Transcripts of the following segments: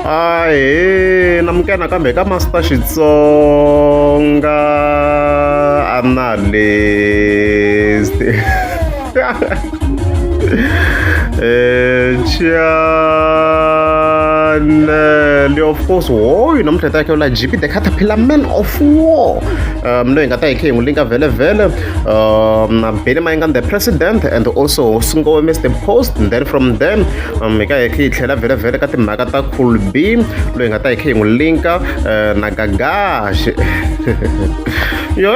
Ahee namukela nakambe ka Master Xitsonga Analyst channel of course hoyu namuntlha hi ta hi la GP the Caterpillar Man of War loyi hi nga ta hi khe hi n'wi linka vhele vhele na Benny Mayengani the president and also Sungowe Mr Post and then from them hi ka hi khe hi tlhela vhele vhele ka timhaka ta Cool B loyi hi nga ta hi khe hi n'wi linka na Gagash yo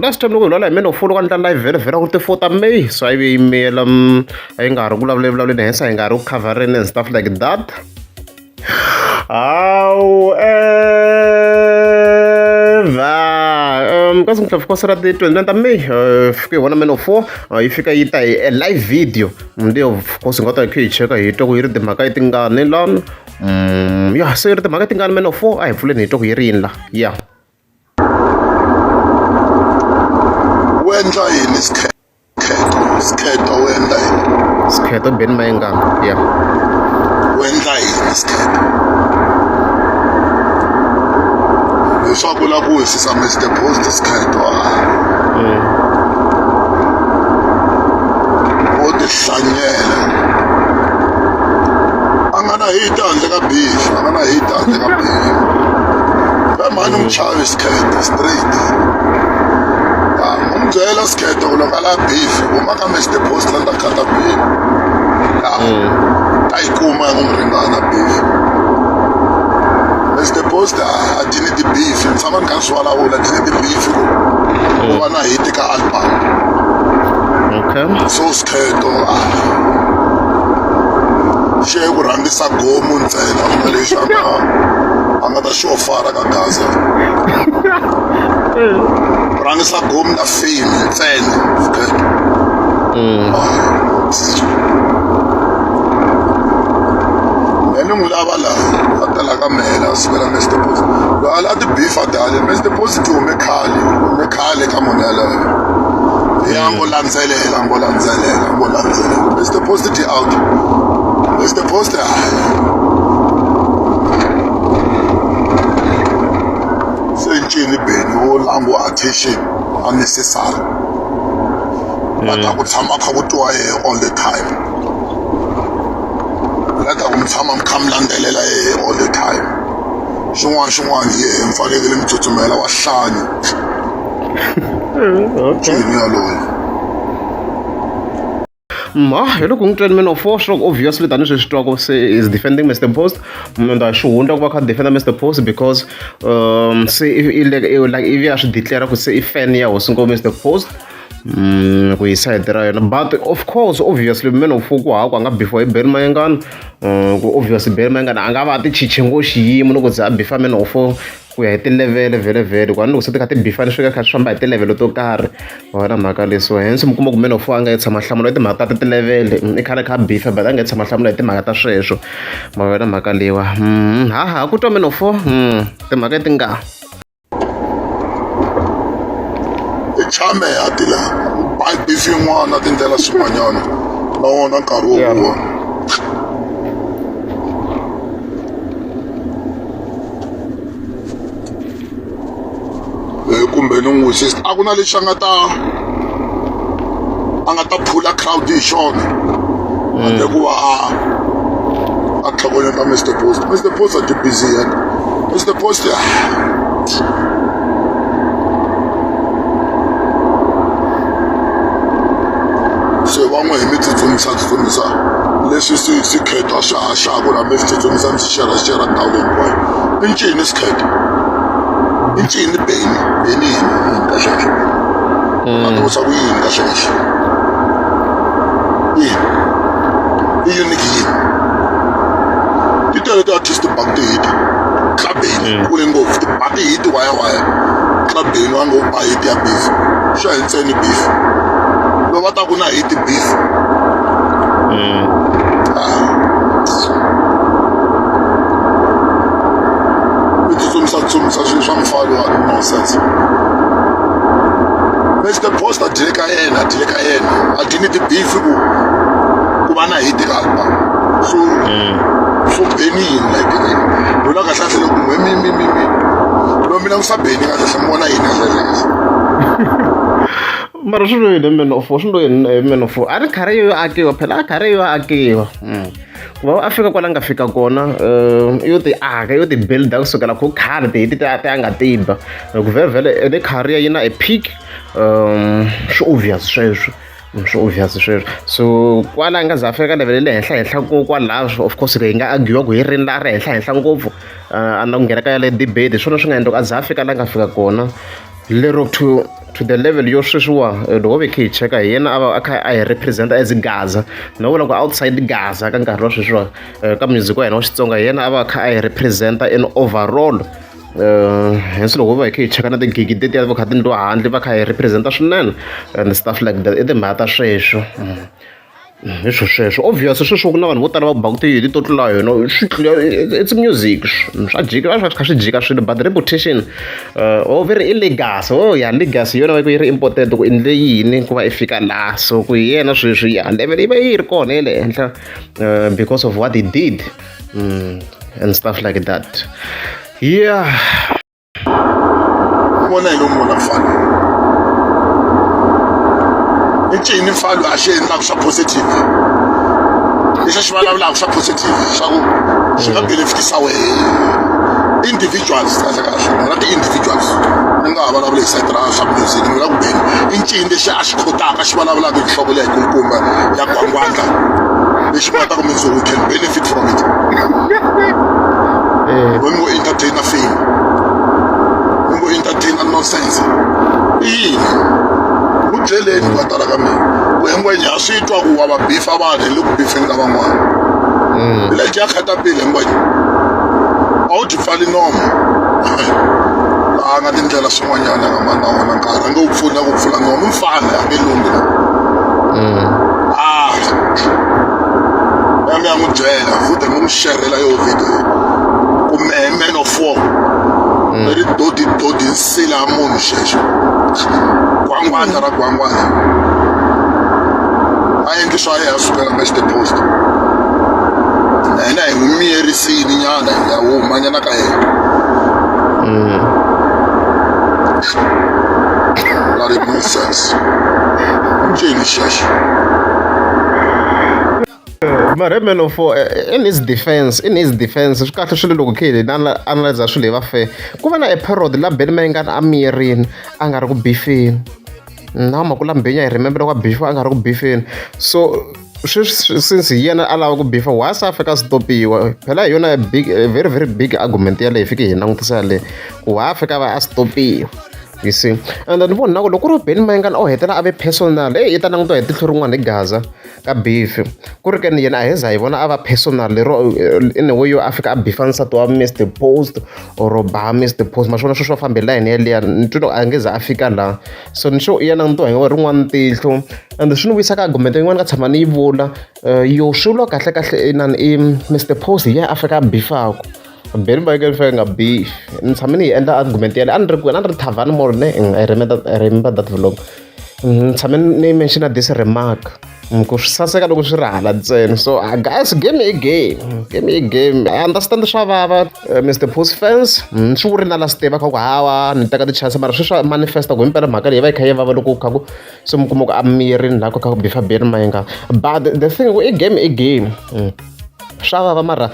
last time loko hi vulavula hi Man of War loko a ni live vhele vhele ku ri ti-four ta May so a yi ve yimela a yi nga ha ri ku vulavuleni vulavuleni henhla hi nga ha ri ku khavhareni and stuff like that. However, kasi of course ra ti 29 ta May fike hi vona Man of War yi fika yi ta hi a live video leyi of course hi nga ta hi kha hi cheka hi twa ku yi ri timhaka tingani lana ya se yi ri timhaka tingani Man of War a hi pfuleni hi twa ku yi ri yini la ya. Wu endla yini Sikheto? Sikheto wu endla yini? Sikheto Benny Mayengani ya. Wu endla yini Sikheto? Leswaku u lava ku wisisa Mister Post Sikheto a wo tihlanyela a nga na hit handle ka beef a nga na hit handle ka beef ve mhani n'wi chavi Sikheto straight u n'wi byela Sikheto ku loko a lava beef huma ka Mister Post la ni ta khata beef ta yi kuma ya ku n'wi ringana beef Mister Post a dyi ni ti-beef ni tshama ni kha ni swi vulavula dyi ni ti-beef ku ku va na hit ka album okay so Sikheto a xe ku rhangisa gomu ntsena ku na lexi a nga ta xi ofara ka Gaza ku rhangisa gomu na fame ntsena Sikheto me ni n'wi lava laha a talaka mhela a sukela Mister Post loyi a la ti-beef a dale Mister Post ti hume khale hume khale ka munhu yaloye ya ngo landzelela ngo landzelela ngo landzelela Mister Post ti out Mister Post hayi se ncini Benny wo langu attention unnecessary va ta ku tshama kha ku twiwa yehe all the time la ta ku mi tshama mi kha mi landzelela yehe all the time xin'wana xin'wana hi yehe mi fanekele mi tsutsumela wa hlanya ncini yaloye. Ma hi loko n'wi twela Man of War sure obviously tanihi sweswi twaka se is defending Mister Post and a xihundla ku va kha defender Mister Post because se i like ivi a swi declare ku se i fan ya hosi ngo Mister Post ku hi side ra yena but of course obviously Man of War ku hava ku a nga before hi Benny Mayengani ku obviously Benny Mayengani a nga va a ti chiche ngo xiyimo loko ze a bifa Man of War ku ya hi tilevhele vhele vhele ku a ni loko se ti kha ti bifana swi kha swi famba hi tilevhele to karhi wona mhaka leswiwa hence mi kuma ku Man of War a nga yi tshama hlamula i timhaka ta tilevhele i khale kha bifa but a nga yi tshama hlamula hi timhaka ta sweswo ma vona mhaka leyiwa ha ha ku twa Man of War timhaka ti nga i chame ya ti la ba beef yin'wana tindlela swin'wanyana na wona nkarhi wo huwa kumbe ni n'wi wisisa a ku na lexi a nga ta phula crowd hi xona handle ku va a tlhokonyeta Mister Post. Mister Post a ti busy yena Mister Post se van'we hi mi tsutsumisa tsutsumisa leswi swi Sikheto a swi haxaku la mi swi tsutsumisa mi swi xera xera ndhawu hinkwayo i ncini Sikheto i ncini Benny Benny yini yini ka xexo a tivisa ku yini ka xexo yini i unique yini ti tele ti-artist ti baku ti-hit clubeni kule ngopfu ti ba ti-hit waya waya clubeni wa ngo ba hit ya beef xa hi ntseni beef loko va ta ku na hit beef mi tsutsumisa tsutsumisa swilo swa mufalo wa nonsense Mister Post a dyile ka yena a dyile ka yena a dyi ni ti-beef ku va na hit ka album so so Benny yini like Vula kahle kahle loko n'we mi mi mi mi lowu mi langusa Benny kahle kahle mi vona yini kahle kahle. Mara swi lo yini man of war swi lo yini man of war a ri karhi yo akiwa phela a karhi yo akiwa ku va a fika kwala nga fika kona yo ti aka yo ti builder kusukela ku khale ti hiti ti a nga ti ba loko vhele vhele le career yi na a peak swi obvious sweswo swi obvious sweswo so kwala a nga za a fika ka level ya le henhla henhla ko kwalaho of course hi nga argue ku hi rini la a ri henhla henhla ngopfu a na ku nghena ka yale debate hi swona swi nga endla ku a za a fika la nga fika kona lero to the level yo sweswiwa loko ve khe hi cheka hi yena a va a kha a hi represent as Gaza no vula ku outside Gaza ka nkarhi wa sweswiwa ka music wa hina wa Xitsonga hi yena a va a kha a hi represent-a in overall hence loko va hi kha hi cheka na tigigi tetiya va kha ti endliwa handle va kha hi represent-a swinene and stuff like that i timhaka ta sweswo hi swo sweswo obvious sweswo ku na vanhu vo tala va baku tihiti to tlula yona swi tlula it's music swa jika swa kha swi jika swilo but reputation oh ve ri i legacy oh ya legacy yona va ku yi ri important ku endle yini ku va i fika laha so ku hi yena sweswi ya level yi va yi ri kona ya le henhla because of what he did and stuff like that yeah. Vona hi lomu vona mfana i ncini mfana loyi a xi endlaka swa positive lexi a xi vulavulaka swa positive swa ku swi nga benefitisa wehe individuals kahle kahle na ti-individuals ni nga ha vulavuli hi side ra swa music ni vula ku beni i ncini lexi a xi khotaka xi vulavulaka hi nhloko leyi kulukumba ya gwangwandla lexi nga ta ku mindzuku we can benefit from it. When we entertain a fame, when we entertain a nonsense, i yini? Ku byeleni ku tala ka mina ku hingwenya ha swi twa ku wa va bifa vanhu hi le ku bifeni ka van'wana village ya khatapile hingwenya a wu dyi pfali nomo a nga tindlela swin'wanyana nga ma na wona nkarhi a nge wu pfuna ku pfula nomo mfana a nge lunghi na ah ya mi ya n'wi byela futhi mi n'wi xerhela yo video ku mehe man of war ri dodi dodi nsila ya munhu xexo gwangwandla ra gwangwandla a endli swa yena sukela Mr Post na hina hi n'wi miyerisini nyana ya humanyana ka yena Bloody nonsense. Ncini xexo. Mara man of war in his defense in his defense swi kahle swilo loko khe hi analyza swilo hi va fair ku va na a parody la Benny Mayengani a miyerini a nga ri ku bifeni na mhaka la Mbenya hi remember loko a bifa a nga ri ku bifeni so sweswi since hi yena a lava ku bifa why se a fika a stopiwa phela hi yona big very very big argument yaleyo hi fike hi langutisa yaleyo ku why a fika a va a stopiwa you see and then vona ku loko ku ri Benny Mayengani o hetelela a ve personal eyi yi ta langutiwa hi tihlo rin'wana hi Gaza ka beef ku ri keni yena a hi za hi vona a va personal lero in a way yo a fika a bifa nsati wa Mr Post or ba Mr Post ma swona sweswo va fambe line yeliya ni twi loko a nge za a fika laha so ni sure i ya langutiwa hi rin'wana tihlo and swi ni vuyisa ka argument yin'wana ka tshama ni yi vula yo swi vula kahle kahle inani i Mr Post hi yena a fika a bifaku Benny Mayengani fika nga beef ni tshame ni yi endla argument yaleyo a ni ri kwini a ni ri Thavani Mall ne I remember that vlog ni tshame ni mention this remark ku swi saseka loko swi ri hala ntsena so guys game i game game i game I understand swa vava Mr Post fans ni swi vuri na last day va kha ku hawa ni teka ti-chance mara sweswi swa manifesta ku himpela mhaka leyi va yi kha yi vava loko ku kha ku se mi kuma ku a mirini laha ku kha ku bifa Benny Mayengani but the thing ku i game i game swa vava mara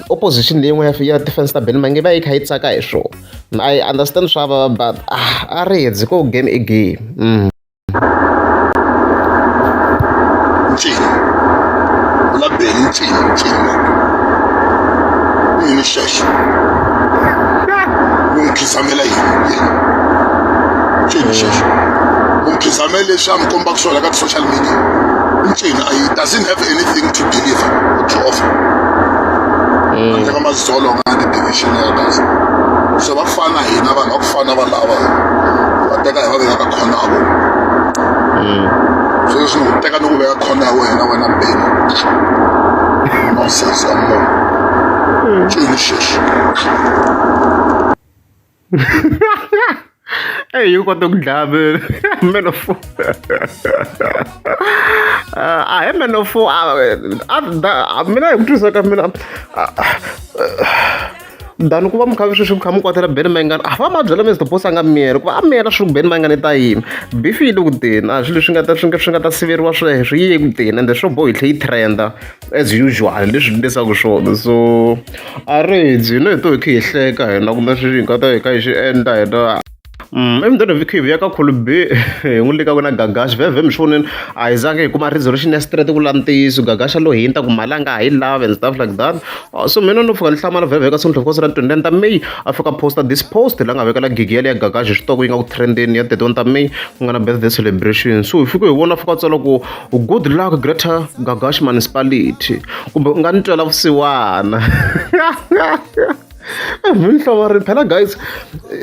opposition leyin'wana ya ti-fans ta Benny Mayengani va yi kha yi tsaka hi swona I understand swa vava but a ri hedzi ko game i game. Ncini vula Benny ncini ncini yini xexo u n'wi khizamela yini yena ncini xexo u n'wi khizamela leswi a mi kombaka swona ka ti-social media ncini he doesn't have anything to deliver or to offer handle ka madzolonga na ti-division ya gaza se va ku fana na hina vanhu va ku fana va lava va teka hi va veka ka khona ya vona sweswi ni ku teka ni ku veka khona ya wena wena Benny nonsense ya munhu ncini xexo. Eyi yi kota ku dlaya man of war a he man of war mina hi ku twisisa ka mina. Than ku va mi kha sweswi mi kha mi kwatela Benny Mayengani a va ma byela Mr Post a nga miyela ku va a miyela swi ku Benny Mayengani i ta yima beef yi le ku teni a swilo leswi nga ta swi nga ta siveriwa sweswo yi ye ku teni ende swo boha yi tlhe yi trenda as usual leswi endlisaka swona so a ri hi no hi to hi kha hi hleka hina kumbe sweswi hi nga ta hi kha hi swi endla hina. Emudende hi ya ka Khulubi hi n'wi nyikaka na Gagash vhevhe mi swi vonile a hi zangi hi kuma resolution ya straight ku la ntiyiso Gagash a lo hinta ku mali a nga ha yi lavi and stuff like that so mina no fika ni hlamala vhevhe ka siku ra 29 ta May a fika posta this post la nga vekela gigi yale ya Gagash hi swi tiva ku yi nga ku trendeni ya 31 ta May ku nga na birthday celebration so hi fike hi vona fika tsala ku good luck greater Gagash municipality kumbe u nga ni twela vusiwana. Mihlovo phela guys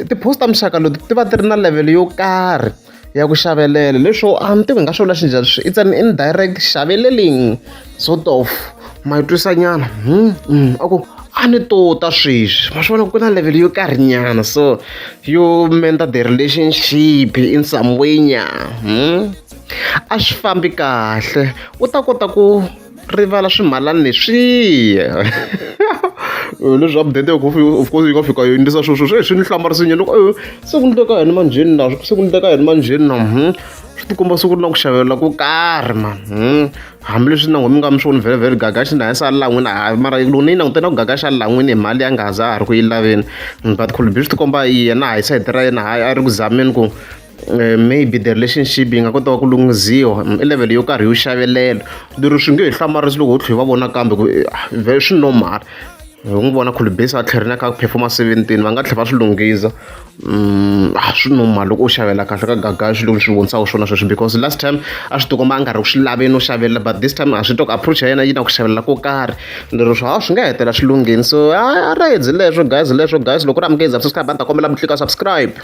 ti-post ta muxaka leti ti va ti ri na level yo karhi ya ku xavelela leswo a ni tivi hi nga swi vula xinjhani it's an indirect xaveleling sort of ma yi twisa nyana a ku a ni tota sweswi ma swi vona ku na level yo karhi nyana so yo menda the relationship in some way nyana a swi fambi kahle u ta kota ku rivala swimalani leswiya leswi update of course yi nga fika yi endlisa sweswo swi swi ni hlamarise nyana loko se ku ndleka yini manjheni na se ku ndleka yini manjheni na swi tikomba se ku ri na ku xavelela ko karhi man hambileswi na n'wina mi nga mi swi voni vhele vhele Gagashi na yena se a lan'wini a mara loko ni yi langute na ku Gagashi a lan'wini hi mali ya nga za a ha ri ku yi laveni but Khulubi swi tikomba yena hi sayiti ra yena hayi a ri ku zameni ku maybe the relationship yi nga kota ku lunghiziwa i level yo karhi yo xavelela lero swi nge he hlamarisi loko ho tlhe hi va vona kambe ku vhele swi normal hi n'wi vona Khulubisi a tlherile ka performer 17 va nga tlhela va swi lunghiza a swi normal loko u xavela kahle ka Gagashi loko swi vonisaka swona sweswi because last time a swi tikomba a nga ri ku swi laveni no xavelela but this time a swi twa ku approach ya yena yi na ku xavelela ko karhi lero swa swi nga hetelela swi lunghini so a ra leswo guys leswo guys loko ri amukeza subscribe a ni ta kombela mi tlika subscribe.